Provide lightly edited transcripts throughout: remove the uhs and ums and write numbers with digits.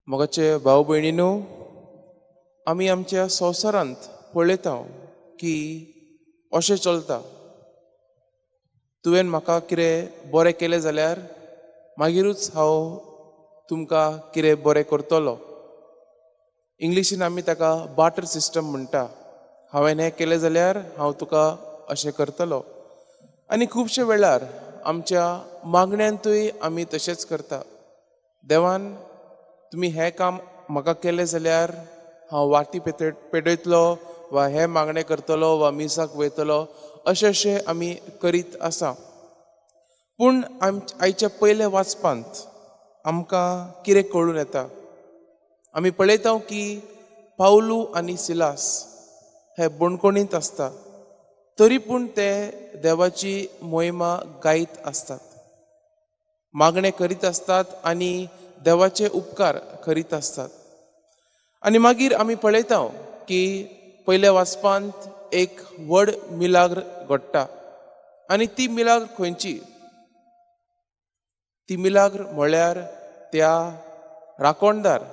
मोगाचे भाव भयणीनो, आमी आमच्या संवसारांत पळयता की अशें चलता, तुवें म्हाका कितें बरें केलें जाल्यार मागीरूच हांव तुमकां कितें बरें करतलो. इंग्लिशीन आमी ताका बार्टर सिस्टम म्हणटा. हांवें हें केलें जाल्यार हांव तुका अशें करतलो. आनी खुबशे वेळार आमच्या मागण्यांतूय आमी तशेंच करता. देवान तुमी हें काम म्हाका केलें जाल्यार हांव वाती पेटयतलो वा हें मागणें करतलो वा मिसाक वयतलो, अशें अशें आमी करीत आसा. पूण आयच्या पयल्या वाचपांत आमकां कितें कळून येता? आमी पळयता की पावलू आनी सिलास हे बणकोणींत आसता, तरी पूण ते देवाची मोहिमा गायत आसतात, मागणें करीत आसतात आनी देवाचे उपकार करीत आसतात. आनी मागीर आमी पळयता की पयल्या वाचपांत एक व्हड मिलाग्र घडटा. आनी ती मिलाग्र खंयची? ती मिलाग्र म्हळ्यार त्या राखणदार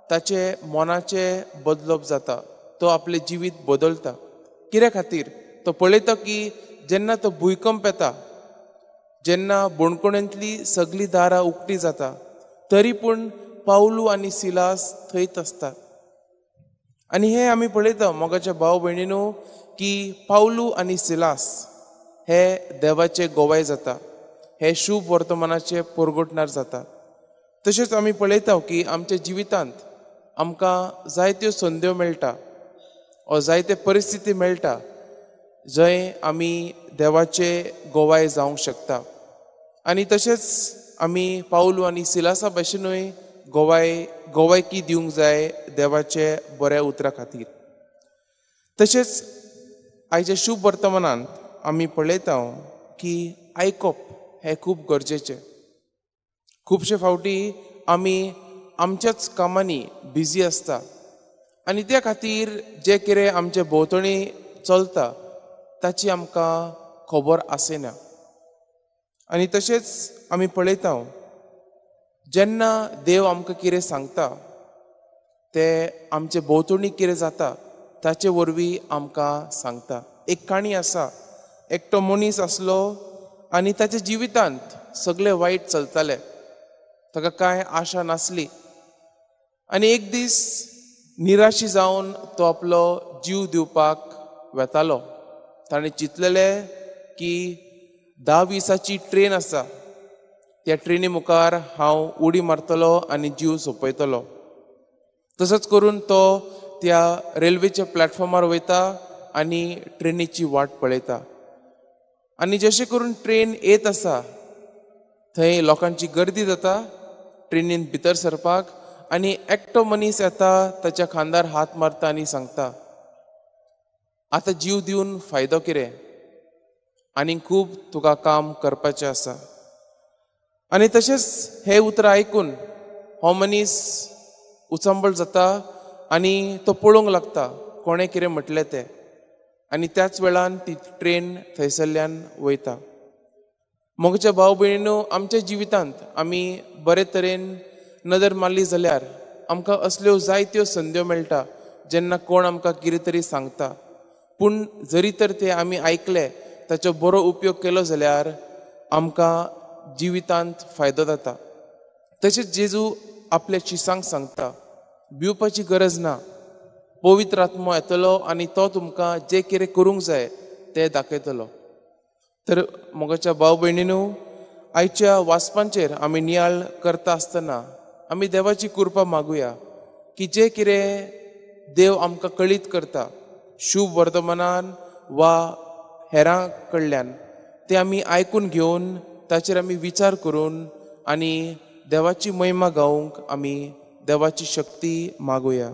ताचे मनाचे बदलप जाता, तो आपलें जिवीत बदलता. कित्या खातीर? तो पळयता की जेन्ना तो भुंयकंप येता, जेन्ना बणकोणेंतली सगळीं दारां उक्ती जाता, तरी पूण पावलू आनी सिलास थंयच आसतात. आनी हें आमी पळयता मोगाच्या भाव भयणीनो की पावलू आनी सिलास हे देवाचे गोवाय जाता, हे शुभ वर्तमानाचे परगटणार जाता. तशेंच आमी पळयता की आमच्या जिवितांत आमकां जायत्यो संद्यो मेळटा वा जायते परिस्थिती मेळटा जंय आमी देवाचे गोवाय जावंक शकता. आनी तशेंच आमी पावलू आनी सिलासा भाशेनूय गोवायकी दिवंक जाय देवाचे बऱ्या उतरा खातीर. तशेंच आयच्या शुभ वर्तमानांत आमी पळयता की आयकप हें खूब गरजेचें. खुबशे फावटी आमी आमच्याच कामांनी बिजी आसता आनी त्या खातीर जें कितें आमचे भोंवतणी चलता ताची आमकां खबर आसना. आनी तशेंच आमी पळयता जेन्ना देव आमकां कितें सांगता तें आमचे भोंवतणी कितें जाता ताचे वरवीं आमकां सांगता. एक काणी आसा, एकटो मनीस आसलो आनी ताच्या जिवितांत सगळें वायट चलतालें, ताका कांय आशा नासली. आनी एक दीस निराशी जावन तो आपलो जीव दिवपाक वेतालो. ताणें चिंतलेलें की 10-20 ट्रेन आसा, त्या ट्रेनी मुखार हांव उडी मारतलो आनी जीव सोंपयतलो. तसोच करून तो त्या रेल्वेच्या प्लॅटफॉर्मार वयता आनी ट्रेनीची वाट पळयता. आनी जशें करून ट्रेन येत आसा थंय लोकांची गर्दी जाता ट्रेनीन भितर सरपाक, आनी एकटो मनीस येता, ताच्या खांदार हात मारता आनी सांगता, आतां जीव दिवन फायदो कितें, आनी खूब तुका काम करपाचें आसा. आनी तशेंच हे उतर आयकून हो मनीस उचंबळ जाता आनी तो पळोवंक लागता कोणें कितें म्हटलें तें. आनी त्याच वेळान ती ट्रेन थंयसरल्यान वयता. मोगाच्या भाव भयणीनो, आमच्या जिवितांत आमी बरे तरेन नदर मारली जाल्यार आमकां असल्यो जायत्यो संद्यो मेळटा जेन्ना कोण आमकां कितें तरी सांगता. पूण जरी तर ते आमी आयकले, ताचो बरो उपयोग केलो जाल्यार आमकां जिवितांत फायदो जाता. तशेंच जेजू आपल्या शिसांक सांगता, भिवपाची गरज ना, पवित्र आत्मो येतलो आनी तो तुमकां जें कितें करूंक जाय तें दाखयतलो. तर मोगाच्या भाव भयणीनू, आयच्या वाचपांचेर आमी नियाळ करता आसतना आमी देवाची कृपा मागुया की जें कितें देव आमकां कळीत करता शुभ वर्तमानान वा हेरां कडल्यान तें आमी आयकून घेवन ताचेर आमी विचार करून आनी देवाची महिमा गावंक आमी देवाची शक्ती मागुया.